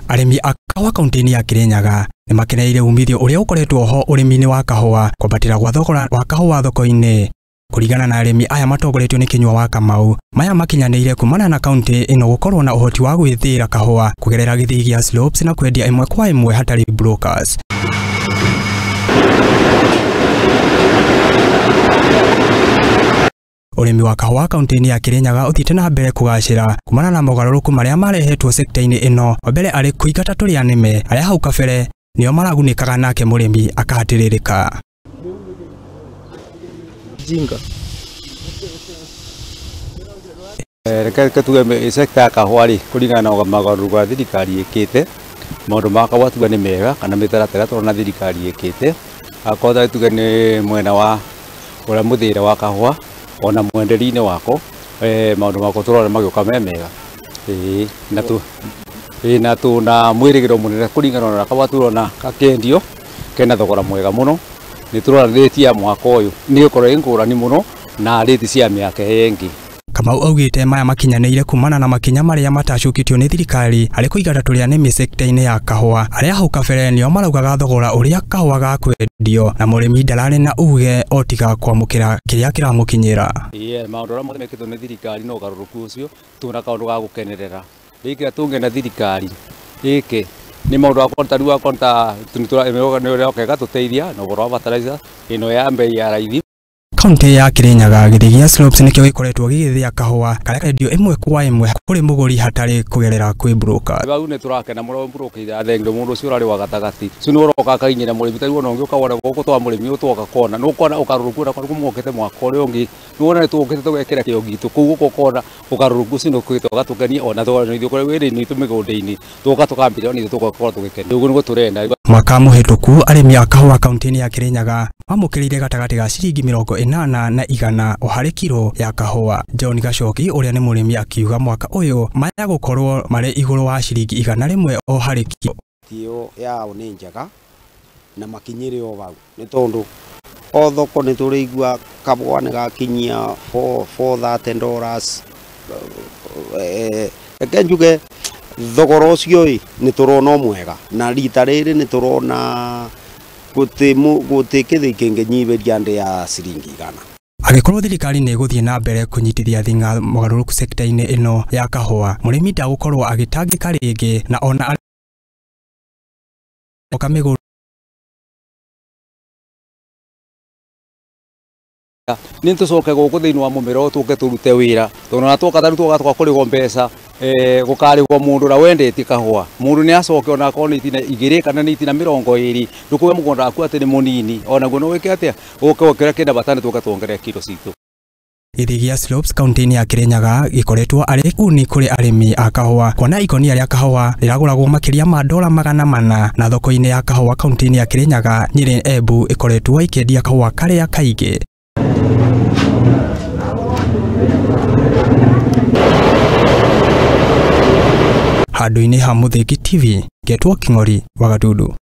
Arĩmi a kahũa kaunti-inĩ ya Kirinyaga nĩmakenereire umithio ũrĩa ũkoretwo ho ũrĩmi-inĩ wa kahũa kwambatĩra gwa thogora wa kahũa thoko-inĩ. Kũringana na arĩmi aya matongoretio nĩ Kinyua wa Kamau, maya makinyanĩire kumana na kaunti ĩno gũkorwo na ũhoti wa gwĩthĩra kahũa kũgerera gĩthii gĩa Slopes na kwendia ĩmwe kwa ĩmwe hatarĩ brokers. Ũrĩmi wa kahũa kaunti-inĩ ya Kirinyaga ũthiĩte na mbere kũgacĩra kumana na mogarũrũku marĩa marehetwo sekta-inĩ ĩno. Wa mbere arĩ kũingata tũrĩa nĩme arĩa hau kabere nĩo maragunĩkaga nake mũrĩmi akahatĩrĩrĩka. Jinga. Reke tuge sekta ya kahũa rĩ, kũringana na mogarũrũku marĩa thirikari ĩkĩte, maũndũ ma kahũa tuge nĩ mega kana mĩtaratara tũrona thirikari ĩkĩte, akorwo tuge nĩ mwena wa ũrĩa mũthĩre wa kahũa ona mwenderie-inĩ wako, maũndũ mako tũrona magĩũka me mega. Na tuna mwĩrĩgĩrĩro mũnene kũringana na kahũa tũrona gakĩendio kena thogora mwega mũno. Nĩ tũrona rĩti ya mwaka ũyũ nĩ ĩgũkorwo ĩ ngũrani mũno na rĩti cia mĩaka ĩngĩ. Kamau augĩte maya makinyanĩire kumana na makinya marĩa matacũkĩtio nĩ thirikari harĩ kũingata tũrĩa nĩmĩ sekta-inĩ ya kahũa arĩa hau kabere nĩo maraugaga thogora ũrĩa kahũa gakwendio na mũrĩmi ndararĩ na uge o tiga kwamũkĩra kĩrĩa kĩramũkinyĩra. Maũndũ marĩa mekĩtwo nĩ thirikari na ũgarũrũku ũcio tuna kaũndũ ga gũkenerera. Rĩngĩ tũngĩenda thirikari ĩke nĩ maũndũ akorwo ta rĩu akorwo ta nĩ ũrĩa ĩgatũteithia na ũhoro wa fertilizer ĩno ya mbei ya raithi. Kaunti ya Kirinyaga gĩthii gĩa Slopes nĩkĩo gĩkoretwo gĩgĩthĩa kahũa karĩa kendio ĩmwe kwa ĩmwe kũrĩ mũgũri hatarĩ kũgerera kwĩ broker. Bau nĩ tũrakena mũno broker irathengio mũndũ ũcio ũrarĩ wa gatagatĩ. Ũcio nĩ ũroka akainyĩra mũrĩmi ta rĩu ona ũngĩ ũkawona gũkũ twa mũrĩmi ũyũ twoka kona nĩ ũkona ũgarũrũku ũrĩa mokĩte mwaka ũrĩa ũngĩ nĩ wona nĩ tũkĩte tũgekĩra kĩo gitũ kũu gũkũ ũkona ũgarũrũku ũcio nĩ ũkĩte ũgatũkenia ona thogora ithuĩ kũrĩa wĩra-inĩ witũ mĩgũnda-inĩ tũgoka tũkambĩrĩria ona ithuĩ tũgakorwo tũgĩkena. Ũguo nĩguo tũrenda. Mwaka mũhĩtũku arĩmi a kahũa kaunti-inĩ ya Kirinyaga mamũkĩrire gatagatĩ ga ciringi 80 na 100 o harĩ kiro ya kahũa. John Gacoki ũrĩa nĩ mũrĩmi akiuga mwaka ũyũ maya gũkorwo marĩ igũrũ wa ciringi 100 o harĩ kiro. Ĩyo yao nĩ njega na makinyĩre o bau nĩ tondũ o thoko nĩ tũrĩigua kahũa nĩ gakinyia $430. Reke njuge thogora ũcio ĩ nĩ tũrona mwega na rita rĩrĩ nĩ tũrona gũtĩ kĩthii kĩngĩnyihĩria ndĩ ya ciringi 100. Angĩkorwo thirikari nĩ ĩgũthiĩ na mbere kũnyitithia thing'a mogarũrũku sekta-inĩ ĩno ya kahũa, mũrĩmi ndagũkorwo agĩtangĩka rĩngĩ na ona oka mĩgũnda. Nĩ tũcoke gũkũ thĩinĩ wa mũmera ũyũ tũke tũrute wĩra tondũ ona twoka tarĩu twoka tũgakũrĩhwo mbeca, gũkarĩhwo mũndũ ũrĩa wendetie kahũa. Mũndũ nĩ acoke ona akorwo nĩ itina 2 kana nĩ itina 20 ndũkuoya mũgũnda waku atĩ nĩ mũnini onaguo no wĩke atĩa ũke wongerere kĩndũ batani tũke tuongerere kiro citũ. Gĩthii gĩa Slopes kaunti-inĩ ya Kirinyaga gĩkoretwo arĩ uni kũrĩ arĩmi a kahũa kuona ikonia rĩa kahũa rĩragũragwo makĩria ma dola 400 na thoko-inĩ ya kahũa kaunti-inĩ ya Kirinyaga Nyeri Embu ĩkoretwo ĩkĩendia kahũa karĩa kaingĩ. Handũ-inĩ ha Mũthĩgi TV, ngetwo Kĩng'ori wa Gatundu.